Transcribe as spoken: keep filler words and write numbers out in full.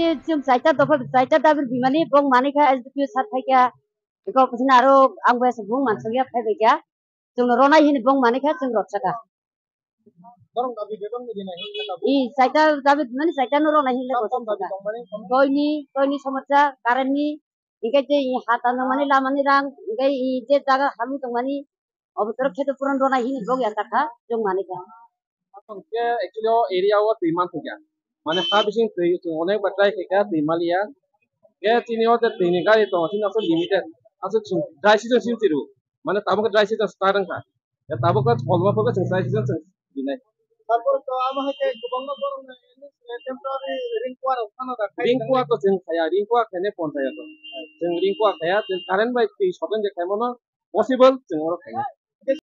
Chwng chaita dopha, chaita dabi bimani bong manwi kha, S D P O sir phaikha. Eko phaina aro ang bai bung mansukya phaibaikha. Chwngno ronai hini bong manwi kha, chwng rotsa kha. Borok dabi bebak ni dinai hini kha. I chaita dabi bimani chaita no ronai hini kha. Toini, toini somosya, current ni, hingke je i hata nangmani lamani rang, hingke i je jaga halu tongmani, obo tor kheto puron ronai hini bong ya kha, chwng manwi kha. Asong ke actually o area o twi man thangya. Mane ha bising twi chwng onek ba try khaikha twi maliya. Ke chini o je twi ni gari tongo chini aswk limited. Aswk chwng dry season sin tiru. Mane tabuk dry season start wngkha. Ya tabuk kolma phuru chwng dry season chwng dinai. Tarpor to amo hai ke kwbangma borok no temporary ring kuar rok phano da khai. Ring kuar to chwng khaya, ring kuar khaine ponchayat o. Chwng ring kuar khaya, chwng current bai twi soben je khaimano possible chwng oro khaina.